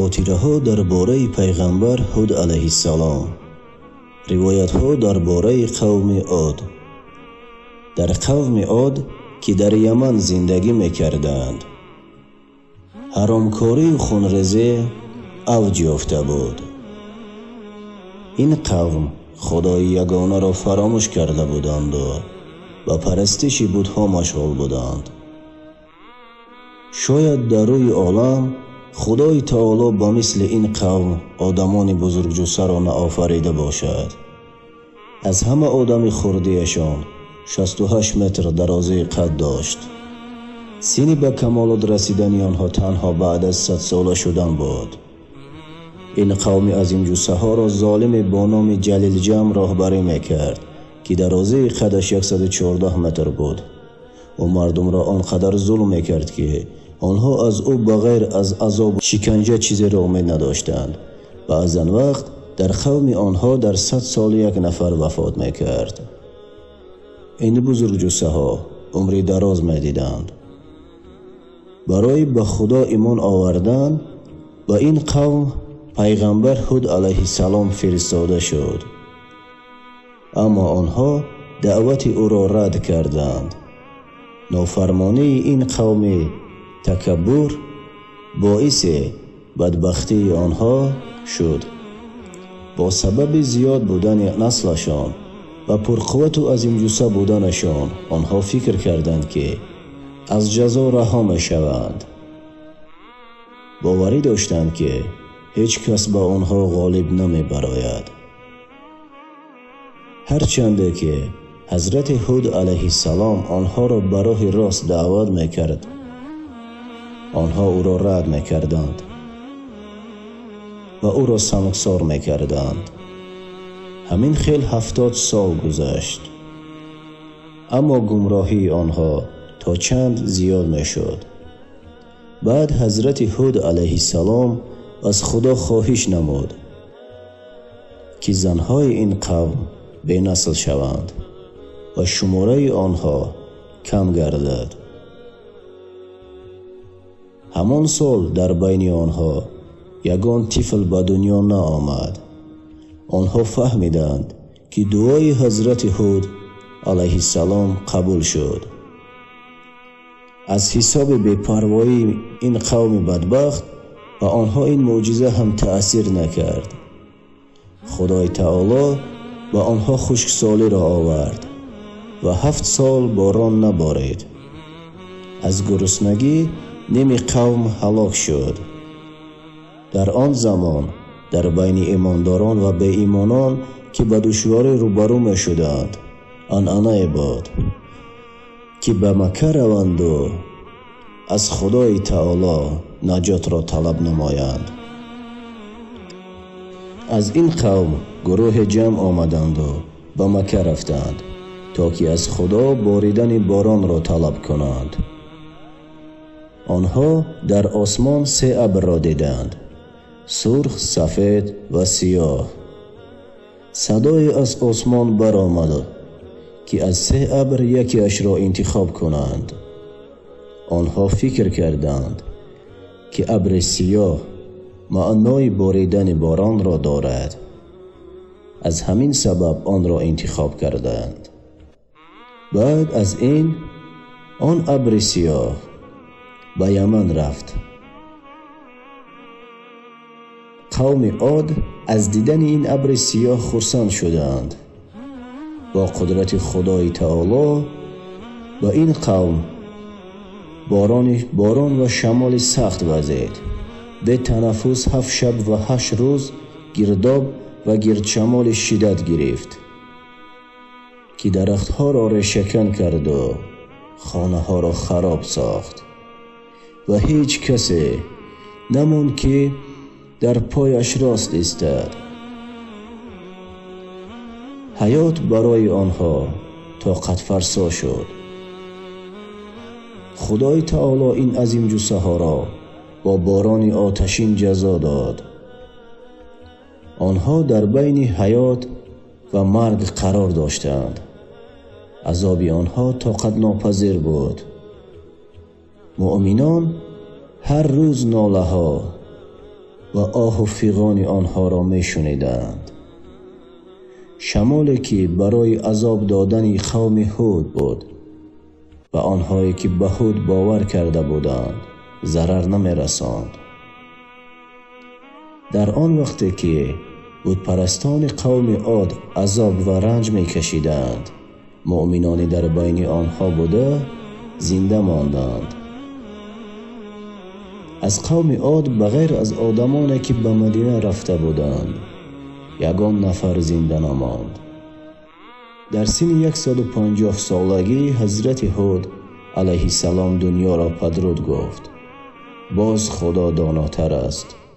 Хотираҳо дар бораи пайғамбар Ҳуд алайҳиссалом. Ривоятҳо дар бораи қавми Од. Дар қавми Од, ки дар Яман зиндагӣ мекарданд, ҳаромкорию хунрезӣ авҷ ёфта буд. Ин қавм Худои ягонаро фаромӯш карда буданду ба парастиши бутҳо машғул буданд. Шояд дар рӯи олам Худои Таоло ба мисли ин қавм одамони бузургҷуссаро наофарида бошад. Аз ҳама одами хурдиашон 68 метр дарозии қад дошт. Синни ба камолот расидани онҳо танҳо баъд аз 100-сола шудан буд. Ин қавми азимҷуссаҳоро золиме бо номи Ҷалилҷам роҳбарӣ мекард, ки дарозии қадаш 114 метр буд. Ӯ мардумро он қадар зулм мекард, ки онҳо аз ӯ ба ғайр аз азобу шиканҷа чизеро умед надоштанд. Баъзан вақт дар қавми онҳо дар 100 сол як нафар вафот мекард. Ин бузургҷуссаҳо умри дароз медиданд. Барои ба Худо имон овардан ба ин қавм пайғамбар Ҳуд алайҳиссалом фиристода шуд. Аммо онҳо даъвати ӯро рад карданд. Нофармонии ин қавми такаббур боиси бадбахтии онҳо шуд. Бо сабаби зиёд будани наслашон ва пурқуввату азимҷусса буданашон онҳо фикр карданд, ки аз ҷазо раҳо мешаванд. Боварӣ доштанд, ки ҳеҷ кас ба онҳо ғолиб намебарояд. Ҳарчанде ки ҳазрати Ҳуд алайҳиссалом онҳоро ба роҳи рост даъват мекард, онҳо ӯро рад мекарданд ва ӯро сангсор мекарданд. Ҳамин хел 70 сол гузашт. Аммо гумроҳии онҳо то чанд зиёд мешуд. Баъд ҳазрати Ҳуд алайҳиссалом аз Худо хоҳиш намуд, ки занҳои ин қавм бенасл шаванд ва шумораи онҳо кам гардад. Ҳамон сол дар байни онҳо ягон тифл ба дунё наомад. Онҳо фаҳмиданд, ки дуои ҳазрати Ҳуд алайҳиссалом қабул шуд. Аз ҳисоби бепарвоии ин қавми бадбахт ба онҳо ин мӯъҷиза ҳам таъсир накард. Худои Таоло ба онҳо хушксолиро овард ва 7 сол борон наборид. Аз гуруснагӣ ними қавм ҳалок шуд. Дар он замон дар байни имондорон ва беимонон, ки ба душворӣ рӯбарӯ мешуданд, анъанае буд, ки ба Макка раванду аз Худои Таоло наҷотро талаб намоянд. Аз ин қавм гурӯҳе ҷамъ омаданду ба Макка рафтанд, то ки аз Худо боридани боронро талаб кунанд. Онҳо дар осмон 3 абрро диданд: сурх, сафед ва сиёҳ. Садое аз осмон баромад, ки аз 3 абр якеашро интихоб кунанд. Онҳо фикр карданд, ки абри сиёҳ маънои боридани боронро дорад. Аз ҳамин сабаб онро интихоб карданд. Баъд аз ин он абри сиёҳ ба Яман рафт. Қавми Од аз дидани ин абри сиёҳ хурсанд шуданд. Бо қудрати Худои Таоло ба ин қавм борон ва шамоли сахт вазид. Бетанаффус 7 шаб ва 8 рӯз гирдоб ва гирдшамоли шиддат гирифт, ки дарахтҳоро решакан карду хонаҳоро хароб сохт ва ҳеҷ касе намонд, ки дар пояш рост истад. Ҳаёт барои онҳо тоқатфарсо шуд. Худои Таоло ин азимҷуссаҳоро бо борони оташин ҷазо дод. Онҳо дар байни ҳаёт ва марг қарор доштанд. Азоби онҳо тоқатнопазир буд. Муъминон ҳар рӯз нолаҳо ва оҳу фиғони онҳоро мешуниданд. Шамоле ки барои азоб додани қавми Ҳуд буд ва онҳое ки ба Ҳуд бовар карда буданд зарар намерасонд. Дар он вақте ки бутпарастони қавми Од азоб ва ранҷ мекашиданд, муъминоне дар байни онҳо буда зинда монданд. Аз қавми Од ба ғайр аз одамоне ки ба Мадина рафта буданд, ягон нафар зинда намонд. Дар синни 150 солагӣ ҳазрати Ҳуд алайҳиссалом дунёро падруд гуфт. Боз Худо донотар аст.